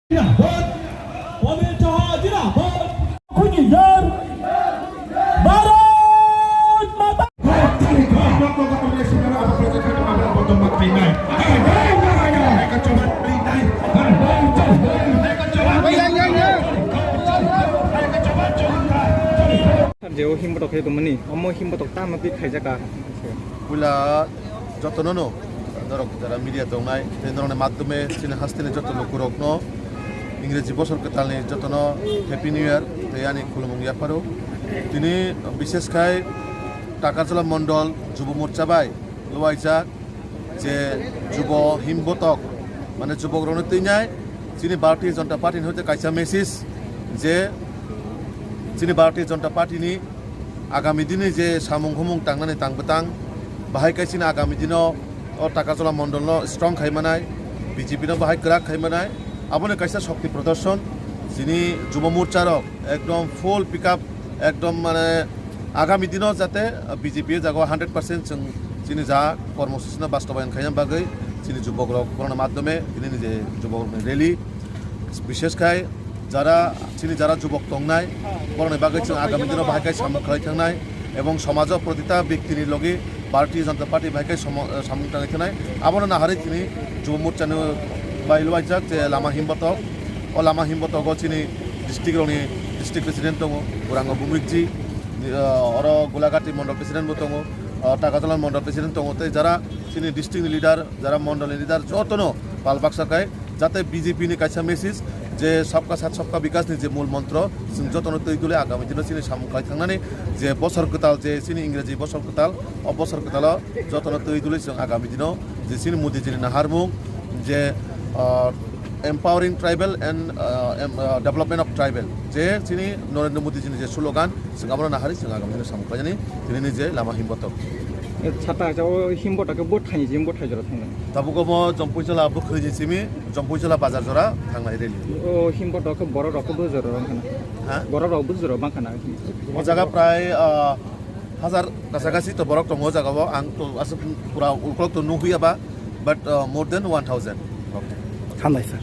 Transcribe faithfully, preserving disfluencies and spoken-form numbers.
Zindabad! Pamir Chauhan zindabad! Khuni yar! Bharat Mata! Je o himbotok khe tongmani, omo himbotok tamo twi khaijak kha. Puila jotono no norok jara media tongnai tei norokni madhyome chini hasteni joto lukurokno Ingreji bosor kwtalni jotono Happy New Year tei ani khulumung yapharo. Tini bishesh khai Takarjala Mondol Jubo Morcha bai luaijak je Jubo Himbotok mane jubokrokno twinai chini Bharatiya Janata Party ni hoite kaisa message je chini Bharatiya Janata Party ni agami dini je samung humung tangnani tang bwtang, bahai khe chini agami dino o Takarjala Mondol no strong khai manai, B J P no bahai kwrak khai manai, aboni kaisa shokti prodarshon chini Jubo Morcha rok ekdom full pick up, ekdom mane agami dino jate B J P o jaga hundred percent chwng chini ja kormosuchi no bastobayan khaina bagwi chini jubok rok bono madhyome tini ni je jubok rokni rally bishesh khai jara chini jara jubok tongnai, borokni bagwi chwng agami dino bahai khe samung khlai thangnai ebong somajo protita bektini logi Bharatiya Janata Party bahai khe somo-, samung tangwi thangnai. Abono naharwi tini Jubo Morchani bai luaijak je lama himbotok. O lama himbotogo chini district rokni district president tongo, Gurango Bumikji, oro Gulagati Mondol president bo tongo, Takarjala Mondol president tongo, tei jara chini district ni leader, jara mondol ni leader jotono pal baksa khai jate B J P ni kaisa message je sabka sath sabka bikas ni je mul montro chwng jotono twi tuli agami dino chini samung khai thangnani je bosor kwtal je chini Ingreji bosor kwtal o bosor kwtalo jotono twi tuli chwng agami dino je chini Modi jini naharmung je ah, empowering tribal and ah, em- ah, development of tribal je chini Narendra Modi jini je slogan chwng abono naharwi chwng agami dino samung khlaijani tini ni je lama himbotok. Sata o himbotok khe bo thaini je bo thai jora thangnai. Tabuk omo Jompuijala bwkhwini simi Jompuijala bazar jora thangnai rally. O himbotok khe borok rok bujor rok khana. Ha? Borok rok bujor rok bang khana. O jaga prai ah, hazar kacha kachi to borok tongo o jaga o ang to aswk pura ukolok to nugwi aba but ah, more than one thousand. Okay. Hambai sir.